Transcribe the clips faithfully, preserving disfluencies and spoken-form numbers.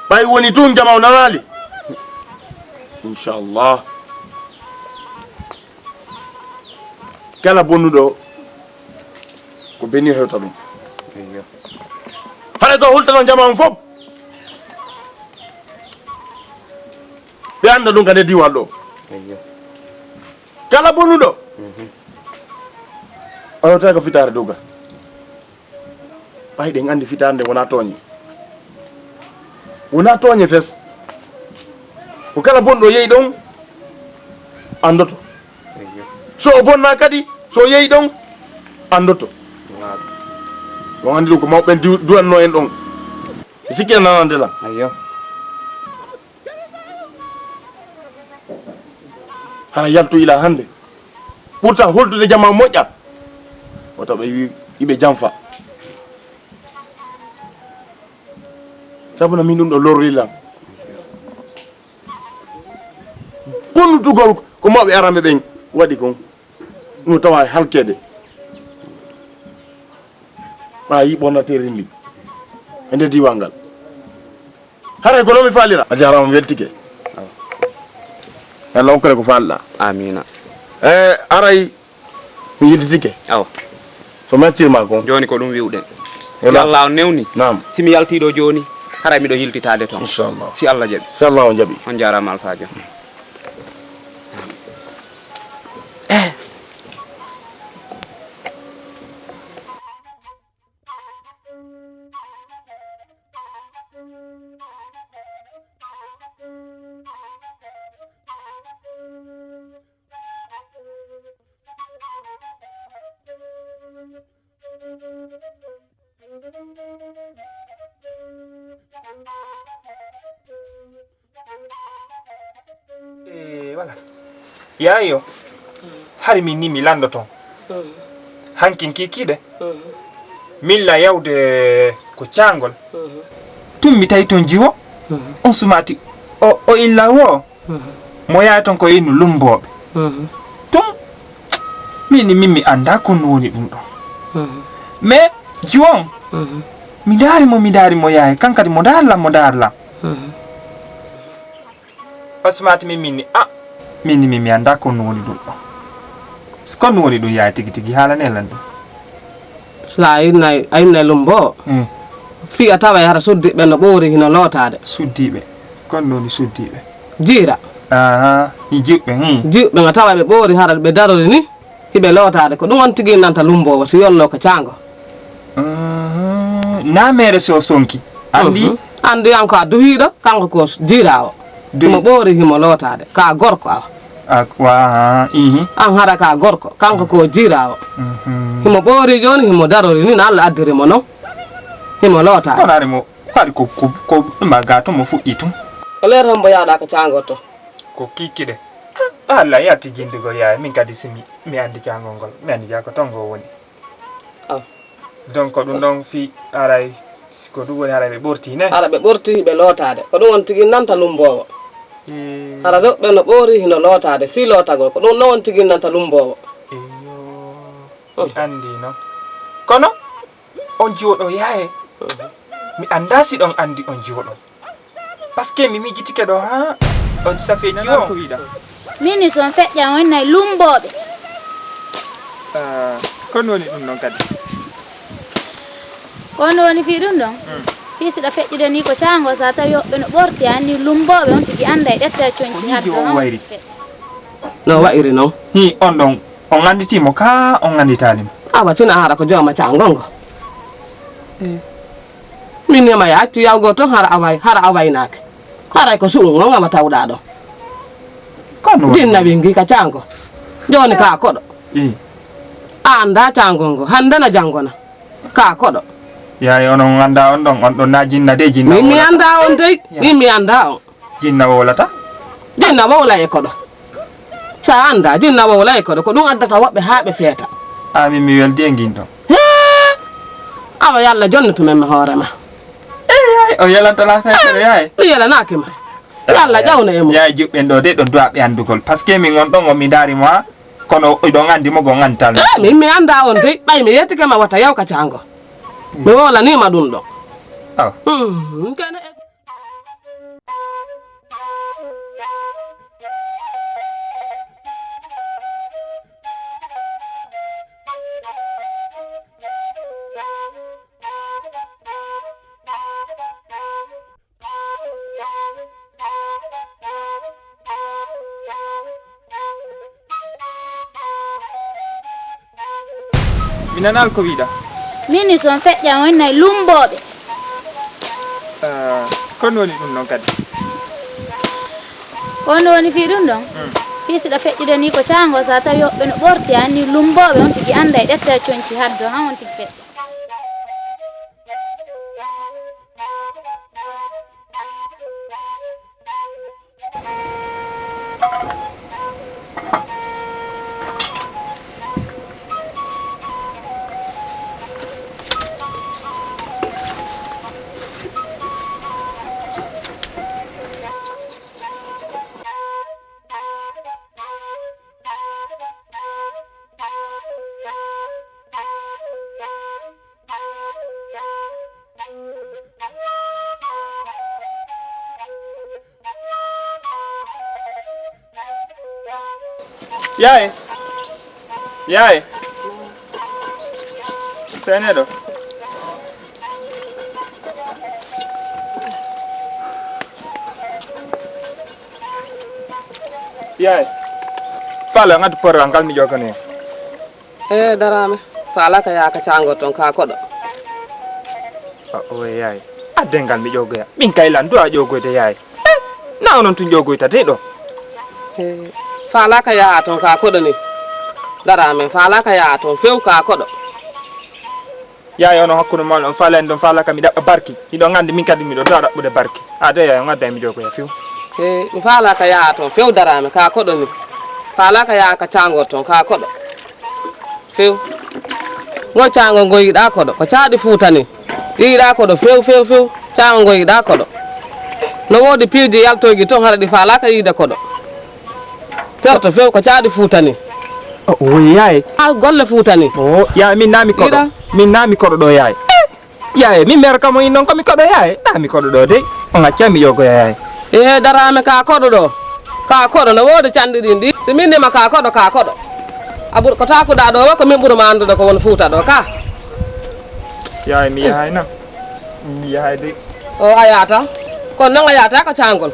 Ɓay woni tun jama o nanaali. Inchallah. Kala bonnuɗo ko beni hewta ɗum. Haray ko hultano jama on fof. Ɓe annda ɗum kadi e diiwal ɗo. Kala bonnuɗo. O hewtay ko fitaare dowgal. Ɓay ɗen anndi fitaande wonaa tooñe. Wonaa tooñe fes. Ko kala bonɗo yehi ɗon anndoto. So o bonnaa kadi, so o yehi ɗon anndoto. On anndi ɗum ko mawɓe ɓen du-, duwanno en ɗon. Mi sikki a nanande lan. Ayyo. Hara yaltu ila hannde. Pourtant holtude jama moƴƴa. Wata ɓe wi iɓe janfa. Sabu no min ɗum ɗo lorri lan. Bonnutugol ko mawɓe aranɓe ɓen waɗi kon. No tawa e halkeede. Ɓa yi ɓornateeri ndi. E nder diiwal ngal. Haray ko ɗo mi faalira. A jaaraama, mi weltike. Awa. Yalla okkore ko faalɗa. Amiina. E, aray mi yiltitike. Awa. So mettirma kon. Jooni ko ɗum wi'uɗen. Si Allah on newni. Naam. Si mi yaltii ɗo jooni, haray miɗo yiltitaade toon. Inchallah. Si Allah jaɓi. Si Allah on jaɓi. On jaaraama Alfaajo. Eh, wala. Yaayo, hari min ni mi lanndo toon. Hankin kikiiɗe. Min la yawde ko caangol. Tun mi tawi toon jiwo. On sumaati o, o illa wo. Mo yaay toon ko innu lumbooɓe. Tun min ni min mi anndaa ko no woni ɗum ɗon. Mais jiwo on, mi ndaari mo, mi ndaari mo yaay. Kan kadi mo ndaari lan, mo ndaari lan. Osmaati min, min ni, a, min ni min mi anndaa ko no woni ɗum ɗon. Ko no woni ɗum yaay tigi tigi, haalane lan ɗum. So a innay, a innay lumboowo, fii a taway hara suddiiɓe no ɓoori hino lootaade. Suddiiɓe? Ko no woni suddiiɓe? Jiira. Aha, i jiɓɓe, hmm. Jiɓɓe nga tawa ɓe ɓoori hara ɓe darori ni. Hiɓe lootaade, ko ɗum on tigi nanta lumboowo, si yollo ka caango. Mhm. Naa meere so sonki. Anndi? Mhm. Anndi an ko a duhiiɗo, kanko ko jiiraawo. Duhi- Himo ɓoori, himo lootaade. Ka gorko awa. A, wa, ihi. An hara ka gorko, kanko ko jiiraawo. Mhm. Himo ɓoori jooni, himo darori ni, no Alla addiri mo non. Himo lootaade. Kono ari mo, ko ari ko, ko, ko ɗum a gaa to mo fuɗɗi tun. O leer hombo yaaɗa ka caango to. Ko kikiɗe. Alla yalti jindugol yaay, min kadi si mi, mi anndi caangol ngol, mi anndi jaa ko toon ngo woni. Aw. Donc ko ɗum ɗon fii haray, ko ɗum woni haray ɓe ɓorti ne? Hara ɓe ɓorti, ɓe lootaade. Ko ɗum on tigi nanta lumboowo. Ee. Hara rewɓe no ɓoori hino lootaade, fii lootagol. Ko ɗum ɗon on tigi nanta lumboowo. Eyyo. Hmm. Mi anndi non. Kono, on jiwo ɗo yaaye. Hmm. Mi anndaa si ɗon anndi on jiwo ɗon. Parce que mi miijitike ɗo haa on safeeji o. Min ni so on feƴƴa on innay lumbooɓe. Ah, ko ɗum woni ɗum ɗon kadi? Ko ɗum woni fii ɗum ɗon? Mm. Fii si ɗa feƴƴude ni ko caango, so a tawi woɓɓe no ɓorti, a anndi lumbooɓe on tigi annda e ɗetta e coñci. Ko nii hadde jiwo on wayri? No wa'iri non. Hi, on ɗon, on annditii mo kaa on annditaali mo? Awa, tina hara ko jooma caango ngo. Eh. Min ne ma ya accu yawgo toon hara a way, hara a waynaaki. Haray ko su'un on ama tawɗaa ɗon. Kono jinna wingi ka caango. Jooni ka koɗo. Ii. A anndaa caango ngo, hannde na janngo na. Ka koɗo. Yaay, onon anndaa on ɗon, on ɗon na jinna de, jinna. Min mi wowlata. Anndaa on dey, ya. Min mi anndaa on. Jinna wowlata? Jinna wowla e koɗo. Sa annda, jinna wowlay koɗo, ko ɗum addata woɓɓe haa ɓe feeta. Amin, mi weldi e ngin ɗon. Hee! Awa yalla jonnoto men mi hoore ma. Eey, yaay, o yelanto la feetere, yaay. Mi yelanaaki ma. Yalla ƴawna e mum. Yaay, juɓɓen ɗo de ɗon duwaa ɓe anndugol. Parce que min on ɗon on mi ndaari mo haa, kono oɗon anndi mo gon anntal. Eh, min mi annda on dey, ɓay mi yettike ma wata yaw ka caango. Mi wowlaniima ɗum ɗo. Awa. Hmm, kene e- Mi nanaali ko wiiɗa. Min ni son feƴƴa on nay lumbooɓe. Ah, ko honɗun woni ɗun ɗon kadi? Ko honɗun woni fii ɗun ɗon? Hmm. Fii si ɗa feƴƴude ni ko caangol sa tawi hoɓɓe no ɓorti anni lumbooɓe on tigi annday ɗetta e conci haddo han on tigi feƴƴa. Yaaye. Yaaye. Sene ɗo. Yaaye. Faala ngaddu porral ngal mi ƴoogane. Ee daraame, faalaka yaaka caangol ton kaa koɗo. Oye yaaye, adde ngal mi ƴoogoya. Min kay lan du'a ƴoogoyde yaaye. Na onon tun ƴoogoyta de ɗo. Ee, faalaka yaha ton kaa koɗo ni. Daraame, faalaka yaha ton few kaa koɗo. Yaaye onon hakkunde mon on faalani ɗon faalaka mi ɗaɓɓa barki. Hiɗon anndi min kadi miɗo du'a ɗaɓɓude barki. Adde yaaye on adda mi ƴoogoya few. Ee, mi faalaka yaha ton few daraame kaa koɗo ni. Faalaka yaha ka caangol ton kaa koɗo. Few. Ngol caangol ngol yiɗaa koɗo. Ko caaɗi Fuuta ni. Yiɗaa koɗo few few few. Caangol ngol yiɗaa koɗo. No woodi piiji yaltoygi ton hara ɗi faalaaka yiide koɗo. Terto few ko caaɗi Fuuta ni. Woy yaaye. Haa golle Fuuta ni. O yaaye min naa mi koɗo. Min naa mi koɗo ɗo yaaye. Yaaye min meero kam on innon ko mi koɗo yaaye. Naa mi koɗo ɗo dey. On accay mi ƴoogoya yaaye. Ee daraame kaa koɗo ɗo. Kaa koɗo no woodi canɗi ɗin ɗi. Si min ndima kaa koɗo kaa koɗo. A ɓur ko taakuɗaa ɗo wo ko min ɓuruma anndude ko won Fuuta ɗo kaa. Yaaye mi yahay na. Mi yahay dey. O a yaata. Kono non a yaata ko caangol.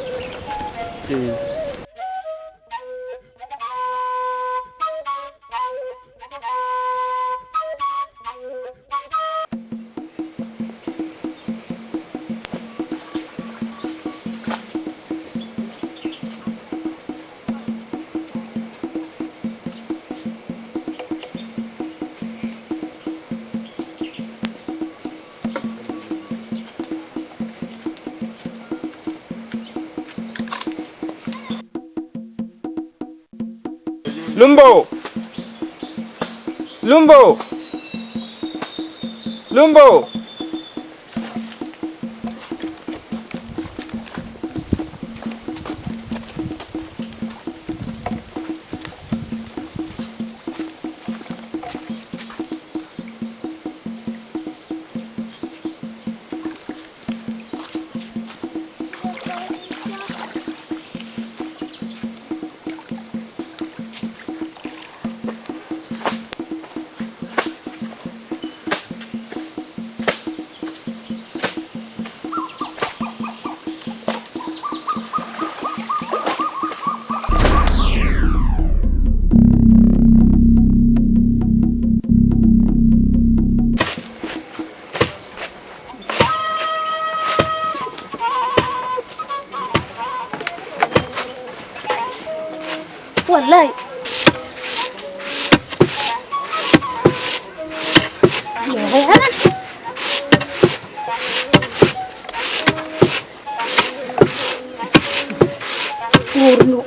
Lumbo! Lumbo! Lumbo! Wallahi. Wurno.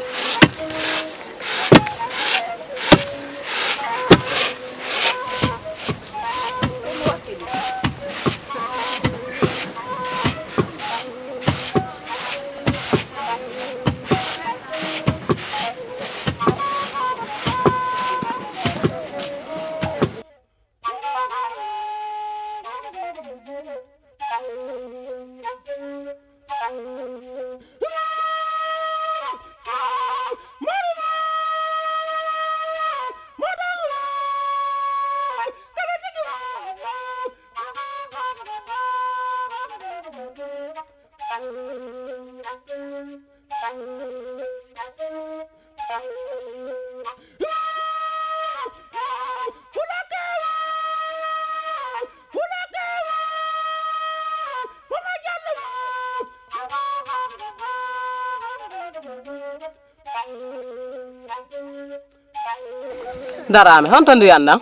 Daraame, honto ndiyan ɗan?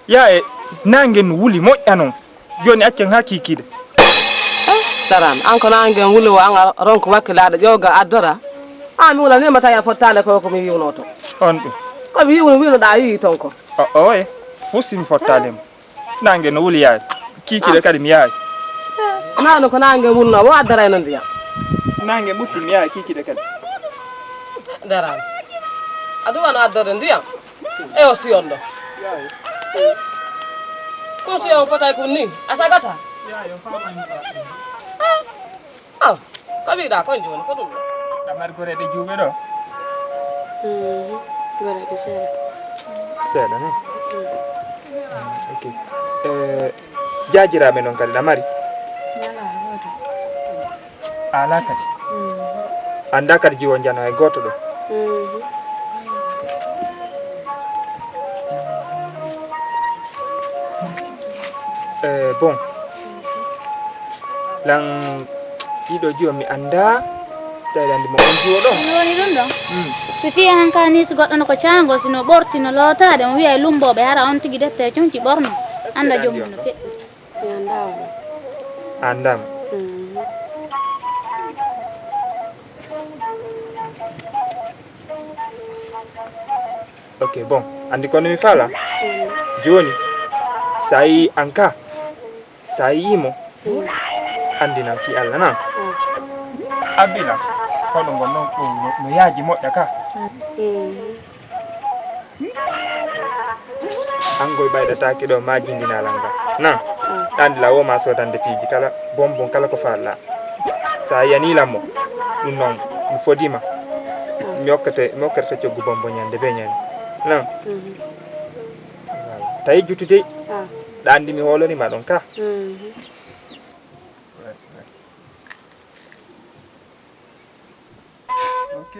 Yaa e, naange no wuli moƴƴa non. Jooni accen haa kiikiiɗe. Eh, Daraame, an ko naange wuli wo an a ronko wakkilaade ƴooga addora. An mi wula ni ma tawi a fottaale ko ko mi wiwnoto. On ɗum. Ko mi wiwno wiwnoɗaa wiwi ton ko. O, oye, fusti mi fottaale mo. Naange no wuli yaay. Kiikiiɗe kadi mi yaay. Naano ko naange wulno, wo addaray no ndiyan. Naange ɓutti mi yaay kiikiiɗe kadi. Daraame. A duwano addorde ndiyan. E o siyon ɗo. Ko siyon fotay kun ni, a tagata. Ah, ko wiɗa kon jooni, ko ɗum ɗo? Amar goreeɓe juuɓe ɗo? Mhm, goreeɓe seeɗa. Seeɗa ni? Mm. Mm, ok. Eh, jaajiraaɓe noon kadi ɗa mari? Alaa gooto. A alaa kadi? Mhm. Anndaa kadi jiwo njano hay gooto ɗo? Mhm. Eh, bon. Lan ɗiɗo jiwo mi anndaa. Si tawi anndi mo on jiwo ɗo? Ɗum woni ɗum ɗo? Mm. Si fii han ka ni si goɗɗo no ko caango, si no ɓorti, no lootaade, on wiya e lumbooɓe, hara on tigi dette e conci ɓorno. Est-ce que annda ɗa anndi joom on no ɗo? Feƴƴude. Mi anndaa on. A anndaa mo? Mm. Ok, bon. Anndi ko mi faala? Mm. Jooni, si a yii an ka, si a yii mo, mm, anndinan fii Alla na. Mm. Abila, kono ngo non ɗum no, no yaaji moƴƴa ka. Mm. An ngoy ɓayɗataake ɗo maajindinaa lan nga. Na? Mm. Ɗan la wo ma soodande piiji kala, bonbon kala ko faala. Si a yanii lan mo, ɗum non, mi fodii ma. Mm. Mi okkete, mi okkete coggu bonbon ñande bee ñande. Na? Mhm. Tawi juttude. Ah. Ɗa anndi mi hoolori ma ɗon ka. Mhm. Ok.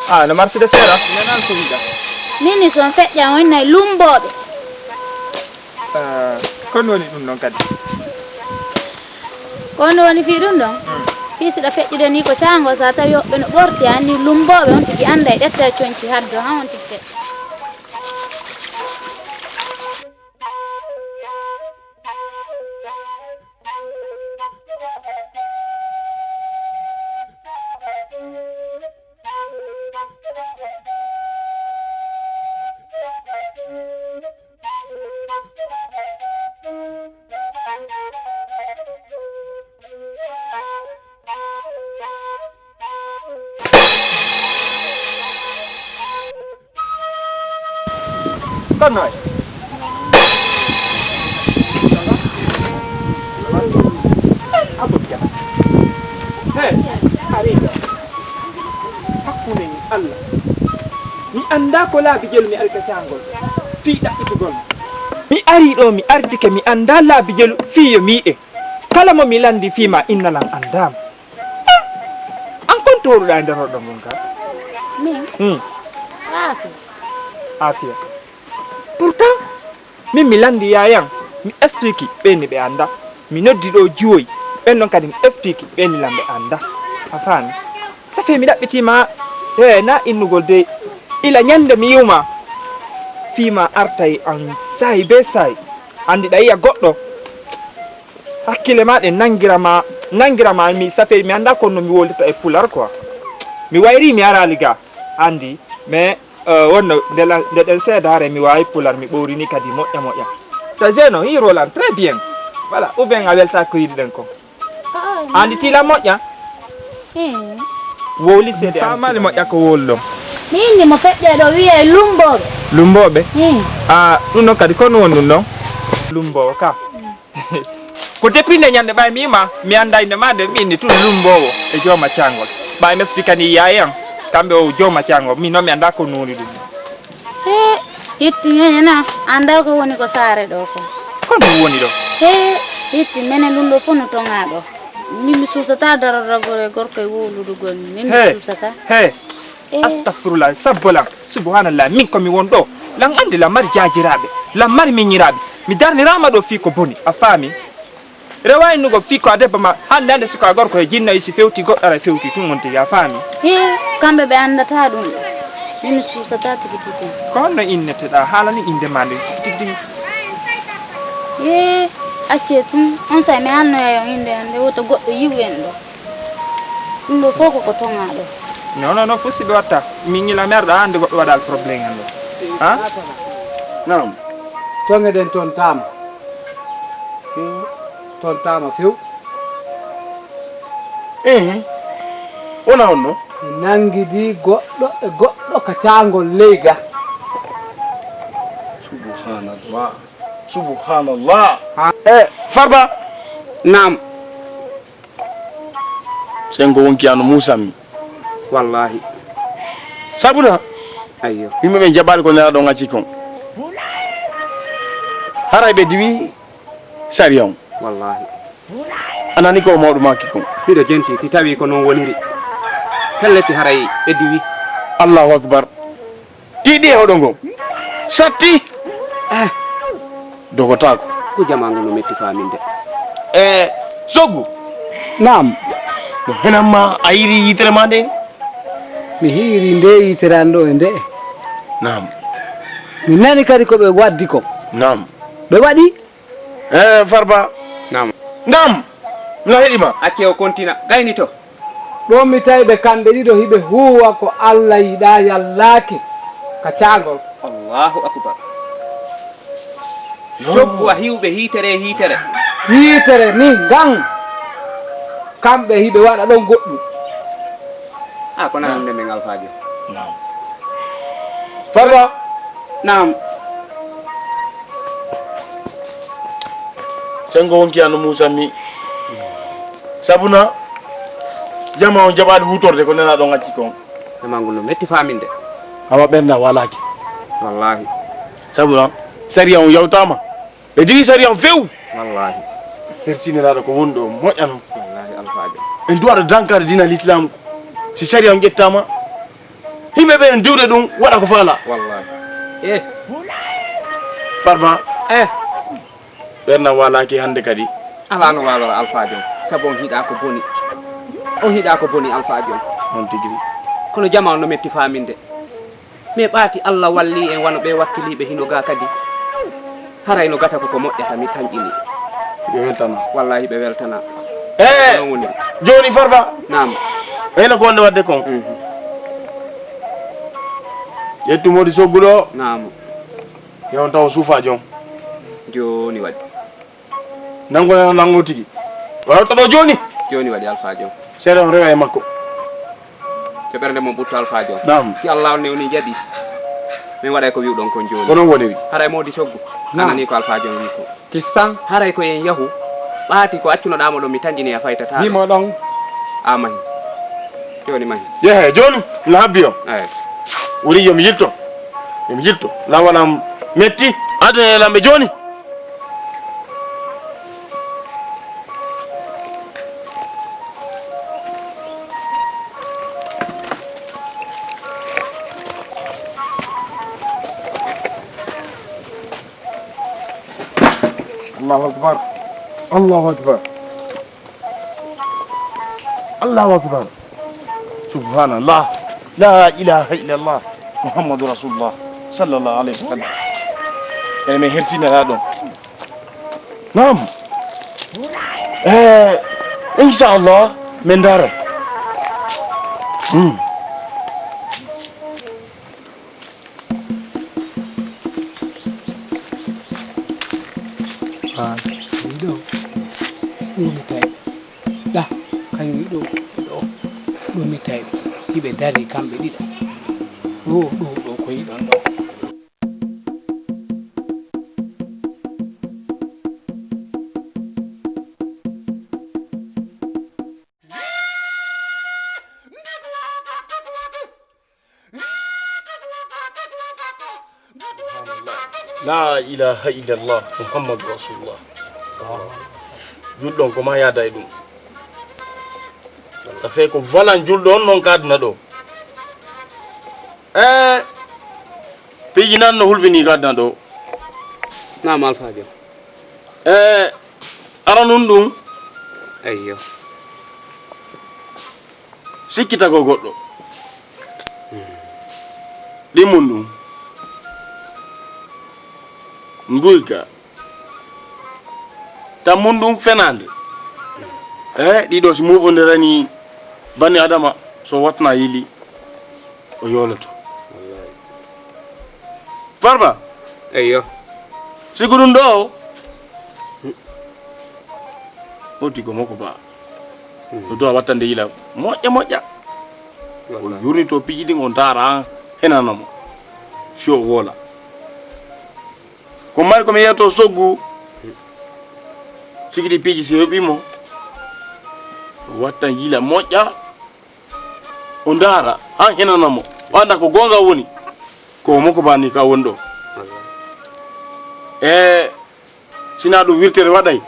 Ah, no marsude seeɗa? Mi nanaa ko wiɗa. Min ni son feƴƴa on nay lumbooɓe. Ah, ko ɗum woni ɗum ɗon kadi? Ko ɗum woni fii ɗum ɗon? Hmm. Fii si ɗa feƴƴude ni ko caango, so a tawi woɓɓe no ɓorti, a anndi lumbooɓe on tigi annda e ɗetta e conci haddo, haa on tigi feƴƴa. Kono noy? Abba Biya. He, a riida. Hakkunde min Allah. Mi anndaa ko laabi jelu mi ari ka caangol. Fii ɗaɓɓitugol. Mi arii ɗoo, mi artike, mi anndaa laabi jelu fii yo mi yi'e. Kala mo mi lanndii fii maa inna lan anndaa mo. An kon tooruɗaa e nder hoɗon ngon ka? Min? Hmm. Aafiya. Aafiya. Pourtant, min mi lanndii yaayan, mi explique ɓen ni ɓe anndaa. Mi noddi ɗoo jiwoyi, ɓen non kadi mi explique ɓen ni lan ɓe anndaa. A faami? Ça fait mi ɗaɓɓitii ma, he, na innugol de, ila ñannde mi yi'u ma, fii ma artay an saa'i bee saa'i. Anndi ɗa yi'a goɗɗo, hakkille maa ɗen nanngira ma, nanngira ma, mi, ça fait mi anndaa ko no mi wowlirta e Pulaar quoi. Mi wayrii mi araali ga, anndi, mais Eh, wonno nde la- nde ɗen seedaare mi waawi pular, mi ɓowrini kadi moƴƴa moƴƴa. Ta Zeno, hiiroo lan très bien. Voilà, ou bien a weltaaki ko yiɗuɗen kon? Anndi ti lan moƴƴa? Hmm. Wowli seede. Faamaali moƴƴa ko wowluɗon. Mi inni mo feƴƴe ɗo wiyee Lumbooɓe. Lumbooɓe? Hmm. A ɗum ɗon kadi ko no woni ɗum ɗon? Lumboowo ka. Ko depuis nde ñande ɓay mi ima, mi annda innde ma nde mi inni tun Lumboowo e Jooma Caangol. Ɓay mi expliqué ni yaaye an, kamɓe o Jooma Caangol, min noon mi annda ko nuuni ɗum. He, hitti ñañana, annda ko woni ko saare ɗo ko. Ko ɗum woni ɗo? He, hitti menen ɗum ɗo fof no toŋaa ɗo. Min mi suusata daroragol e gorko e wowludugol mi. Min mi suusata. He, he. Eh. Astagfirullah, sabbo lan, subhanallah, min ko mi won ɗo. Lan anndi lan mari jaajiraaɓe, lan mari miñiraaɓe. Mi darniraama ɗo fii ko boni, a faami? Rewa innugo fii ko a debbo ma, hannde hannde si ko a gorko e jinna, si fewti goɗɗo ara fewti tun on tigi, a faami? Hii, kamɓe ɓe anndataa ɗum. Min mi suusataa tigi tigi. Ko honno inneteɗaa? Haalani innde maa nden tigi tigi tigi. Hii, accee tun, onsay mi annoyay on innde an nde, woto goɗɗo yi'u en ɗo. Ɗum ɗo fof ko ko toŋaa ɗo. Non, non, non, fof si ɓe watta. Min ñila mi arɗa hannde goɗɗo waɗal problème hannde. Ha? Naam. Toŋe ɗen toon taama. Toon taama few. Ehe. Wona honno? Mi nanngidi goɗɗo e goɗɗo ka caangol ley ga. Subhanallah. Subhanallah. Ha? Eh, Farba. Naam. Sengo wonki ano Muusa mi. Wallaahi. Sabuna? Ayyo. Yimɓe ɓen jaɓaali ko nelaaɗo on acci kon. Haray ɓe diwi sariya on. Wallaahi. A nani ko mawɗo maaki kon. Miɗo jenti si tawi ko non woniri. Pelleti haray ɓe diwi. Allahu akbar. Tiiɗi e hoɗo ngo. Satti. Eh. Dogotaako. Ko jamaa ngo no metti faaminde. E Soggu. Naam. No henan ma a hiiri yitere ma nden? Mi hiiri nde yitere an ɗo e nde. Naam. Mi nani kadi ko ɓe waddi ko. Naam. Ɓe waɗi? Eh, Farba. Naam. Naam. Mi na heɗi ma. Acce o kontina. Gayni to. Ɗon mi tawi ɓe kamɓe ɗiɗo hiɓe huuwa ko Alla yiɗaa yallaaki ka caangol. Allahu akbar. Yo. Soggu a hiwɓe hiitere e hiitere. Hiitere ni ngan kamɓe hiɓe waɗa ɗon goɗɗum. A ko nanande men alfaajo. Naam. Farba. Naam. Sengo wonki ano Muusa mi. Sabuna jama on jaɓaali hutorde ko nena ɗon acci kon. Jama ngun no metti faaminde. Awa ɓernda walaaki. Wallaahi. Sabuna sariya on yawtaama. Ɓe jogii sariya on few. Wallaahi. Hertiniraaɗo ko woni ɗo moƴƴa non. Wallaahi alfaajo. En duwaɗo dankaade diina lislaam ko si sariya on ƴettaama. Yimɓe ɓe en diwde ɗum waɗa ko faala. Wallaahi. Eh. Farba. Eh. Ɓernam waalaaki hannde kadi. Alaa no waalora alfaajo on, sabu on hiɗaa ko boni. On hiɗaa ko boni alfaajo on. Noon tigi. Kono jama on no metti faaminde. Mais ɓaati Alla wallii en wano ɓe wakkiliiɓe hino gaa kadi. Haray no gasa ko ko moƴƴata mi tanƴini. Ɓe weltana. Wallaahi ɓe weltana. Eh! Noon woni. Jooni Farba. Naam. Heyna ko wonde waɗde kon. Mhm. Ƴettu moodi sogguɗo. Naam. Yo on taw suufa jom. Jooni waɗi. Nango nana nango tigi. Wala to ɗo jooni. Jooni waɗi alfaajo. Seeɗa on rewa e makko. To ɓernde mon ɓutto alfaajo. Naam. Si Allah on newni jaɓi. Min waɗay ko wi'uɗon kon jooni. Ko non woniri. Haray moodi soggu. Naam. Anani ko alfaajo on wi ko. Kissan. Haray ko en yahu. Ɓaati ko accunoɗaa mo ɗon mi tanƴini a faytataa. Himo ɗon. A mahi. Jooni mahi. Yehe jooni. No habbi o. Eyi. Wuri yo mi yilto. Yo mi yilto. Lawalam metti. Aduna e lamɓe jooni. Allahu akbar. Allahu akbar. Allahu akbar. Subhanallah. La ilaha illallah. Muhammadu rasulullah. Sallallahu alayhi wa sallam. Ene min hertinata ɗon. Naam. Eh, inchallah, min dara. Hmm. Aa, ɗum ɗo ɗumitay. Ɗa, kañum ɗo, ɗo ɗumitay. Hiɓe dari kamɓe ɗiɗo. Ɗo, ɗo, ɗo ko yiɗon ɗo. La ilaha illallah Muhammadu Rasulullah. Julɗo on ko ma yaada e ɗum. Ça fait ko volan julɗo on noon ka aduna ɗo. E piiji nan no hulɓini ka aduna ɗo. Naam alfaajo. E ara nun ɗum. Eyyo. Sikkita ko goɗɗo. Ɗimmun ɗum. Nguyka. Tammun ɗum fenaande. E ɗiɗo si muɓondirani bani adama so watna yili o yoloto. Parma. Eyyo. Sigu ɗum ɗo. Oti ko moko ba. Ɗo duwa wattande yila moƴƴa moƴƴa. O yurnito piiji ɗin o ndaara henanamo. Si o woola. Ko mari ko mi yiyata o soggu. Sigi ɗi piiji si heɓi mo. O wattan yila moƴƴa. O ndaara han henanamo. O anda ko gonga woni. Ko moko ba ni ka woni ɗo. E Sina ɗum wirtere waɗay.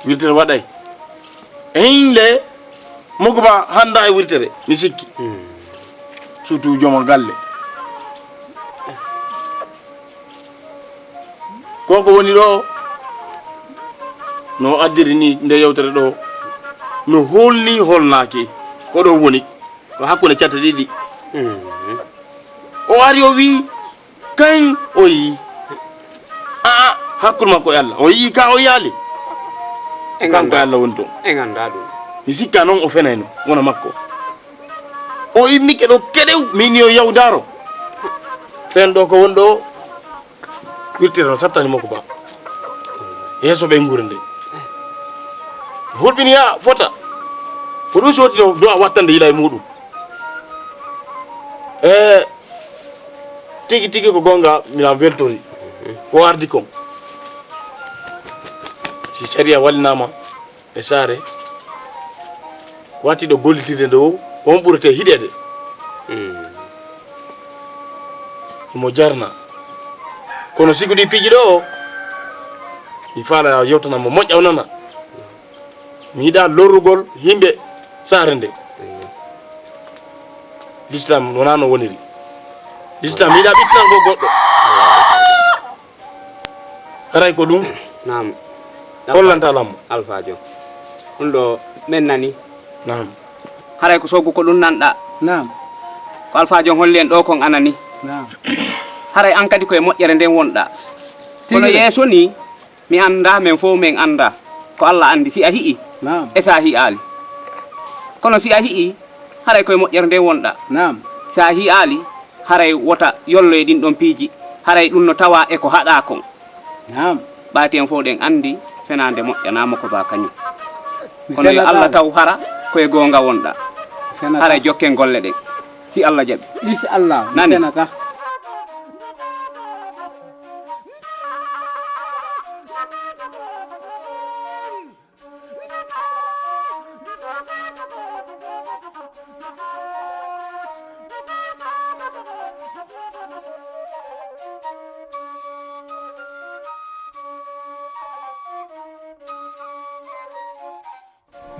Wirtere waɗay. E hinde moko ba handa e wirtere mi sikki. Surtout jooma galle. Koko woni ɗo no addiri ni nde yewtere ɗo no holni holnaki ko ɗo woni ko hakkunde catte ɗiɗi. O ari o wi Kañ o yii aa hakkunde makko e Allah o yii ka o yaali. Kanko e Allah woni toon. En anndaa ɗum. Mi sikka noon o fenayno wona makko. O immike ɗo keɗew min yo yaw daaro. Fen ɗo ko woni ɗo wirtete no sattani makko ba. Yeeso ɓe nguure nde hulɓini yaa fota. Ko ɗum soodi ɗo do'a wattande yila e muɗum. E Tigi tigi ko gonga mina weltori ko ardi kon. Si sariya wallinama e saare wati ɗo gollitirde nde o on ɓurete hiɗede. Imo jarna kono sigo ɗi piiji ɗo mi faala yewtanamo moƴƴa o nana. Mi yiɗa lorrugol yimɓe saare nde. L'islam wona no woniri. L'islam yiɗa ɓittinangol goɗɗo. Haray ko ɗum. Naam. Hollanta lammo. Alfaajo. Ɗum ɗo men nani. Naam. Haray ko soggu ko ɗum nanɗa. Naam. Ko alfaajo on holli en ɗo kon anani. Naam. Haray an kadi ko e moƴƴere nden wonɗa. Kono yeeso ni. Mi anndaa, men fow men anndaa. Ko Alla anndi si a hi'i e si a hi'aali. Kono si a hi'i, haray ko e moƴƴere nden wonɗaa. Si a hi'aali, haray wota yolloye ɗin ɗon piiji, haray ɗum no tawaa e ko haɗaa kon. Ɓaati en fow ɗen anndi fenaande moƴƴanaama ko baa kañum. Kono yo Alla taw hara ko e goonga wonɗaa. Haray jokken golle ɗen, si Alla jaɓi. Nani?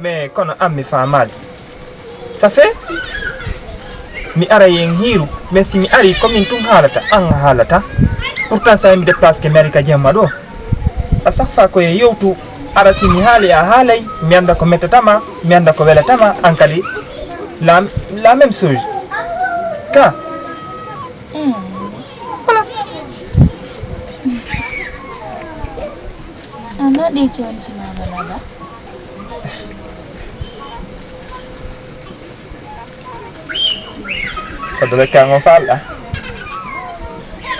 Mais kono an mi faamaali. Ça fait mi aray en hiiru, mais si mi arii ko min tun haalata, an a haalata. Pourtant sa mi déplace ke mi ari ka jemma ɗo. A saffa ko e yewtu, ara si mi haali a haalay, mi annda ko mettata ma, mi annda ko welata ma, an kadi la, la même chose. Ka. Voilà. Ano ɗi conci mama naba? Ko dole kango falla.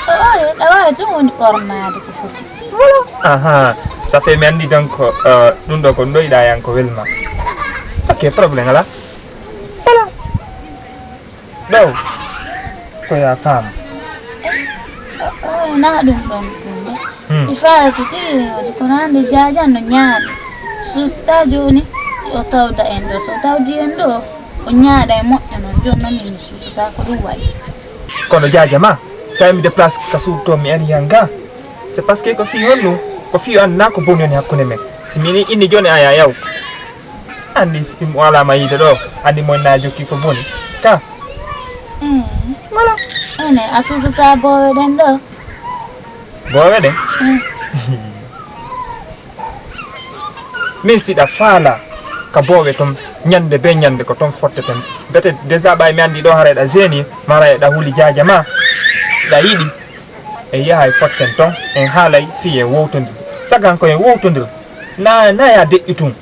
Ɗawaare, ɗawaare tun woni ɓornaade ko foti. Voilà. Aha, ça fait mi anndi donc, euh, ɗum ɗo ko ɗum ɗo yiɗa yan ko welma. Ok, problème alaa. Voilà. Ɗo, ko ya faam. Ɗawaare naa ɗum ɗon ɗum de. Hmm. Il faut que ti, ko hannde jaajan no ñaaɗi. Susta jooni, o tawda en ɗo. So tawdi en ɗo, o ñaaɗa e moƴƴo noon. Jooni noon min mi sustataa ko ɗum waɗi. Kono jaaja ma, so mi déplace ka suudu to mi ari han ga, c'est parce que ko fii honɗum? Ko fii an na ko boni woni hakkunde men. Si min inni jooni a yaa yaw. Anndi si mo alaa ma yiide ɗo, anndi mo na jokki ko boni. Ka? Mm. Voilà. Ene, a susuta boowe ɗen ɗo? Boowe ɗen? Mm. Min siɗa faala ka boowe ton, ñande be ñande ko ton fotteten. Mbete déjà ɓay mi anndi ɗo hara eɗa jeeni, mara eɗa huli jaaja ma. Siɗa yiɗi, en yahay fotten ton, en haalay fii en wowtondir. Sagan ko en wowtondir, na, na ya deƴƴu tun.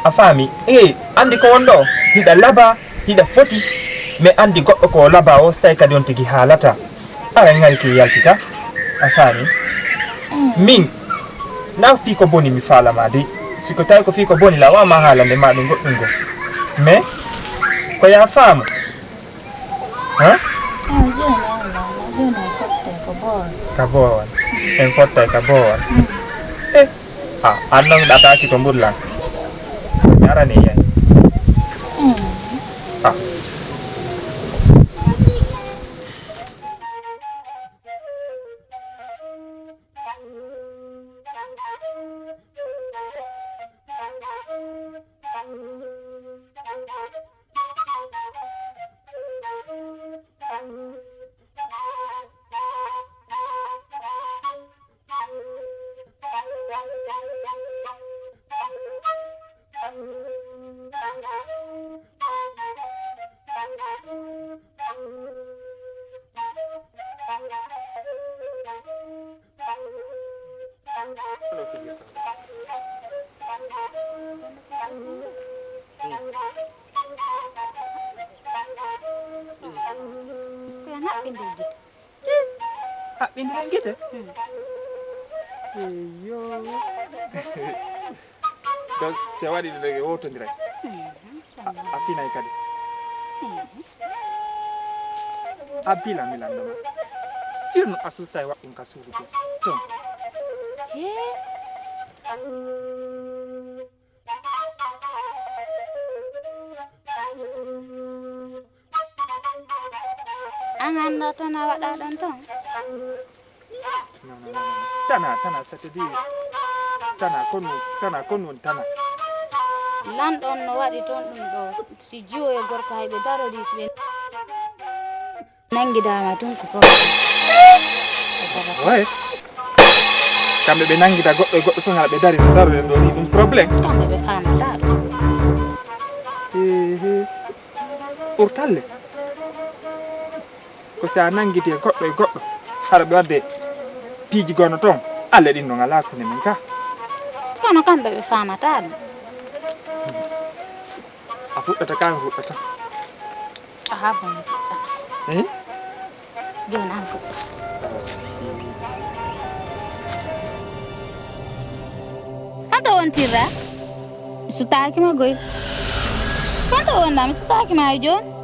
A faami? Ee, anndi ko won ɗo, hiɗa laba, hiɗa foti, mais anndi goɗɗo ko o laba o, so tawi kadi on tigi haalata. Aray ŋari ke yaltita, a faami? Mm. Min, na fii ko boni mi faala ma de. Si ko tawi ko fii ko boni la, wa ma haalande ma ɗum goɗɗum go. Mais, ko ya faamu. Hein? Ah, jooni on la, jooni en fottay ko boowal. Ka boowal. Mm. En fottay ka boowal. Mm. Eh, ah, an non ɗataaki to mburlan. Mi arani yen. Mm. Ah. Ko yo naɓɓe nder gite. Haɓɓindiren gite? Hmm. Eyo. Donc, si a waɗi ɗum rek, e wowtondiray. Mhm. A, a finay kadi. Mhm. A bila mi lanndoma. Firno a susta e waɗɗum ka suudu to. Ton. He. An anndaa tan a waɗa ɗon ton? Non, non, non, non. Tana, tana, c'est-à-dire, tana, konu, tana, konu on tana. Lanɗo on no waɗi toon ɗum ɗo, si jiwo e gorko hay ɓe darodii, si ɓe nanngidaama tun ko fof. Ouais. Kamɓe ɓe nanngida goɗɗo e goɗɗo tun, hara ɓe dari no daroɗen ɗo ni, ɗum problème. Kamɓe ɓe faamataa ɗum. Ehe. Ɓurtalle. Ko si a nanngiti e goɗɗo e goɗɗo, hara ɓe waɗde piiji gono toon, alle ɗin noon alaa kune men ka. Kono kamɓe ɓe faamataa ɗum. A fuɗɗata ka, mi fuɗɗata. Aha, bon, mi fuɗɗata. Eh? Jooni an fuɗɗa. Honto wontirɗa? Mi sutaaki ma goy. Honto wonɗa? Mi sutaaki ma e jooni.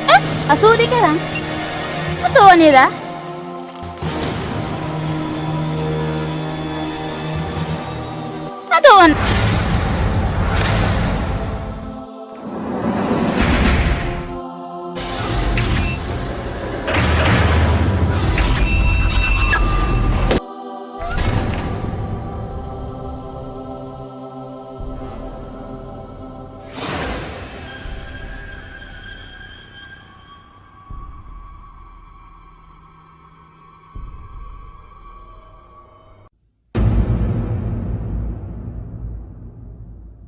Eh, a suuɗike tan? Honto woniɗa? Honto won?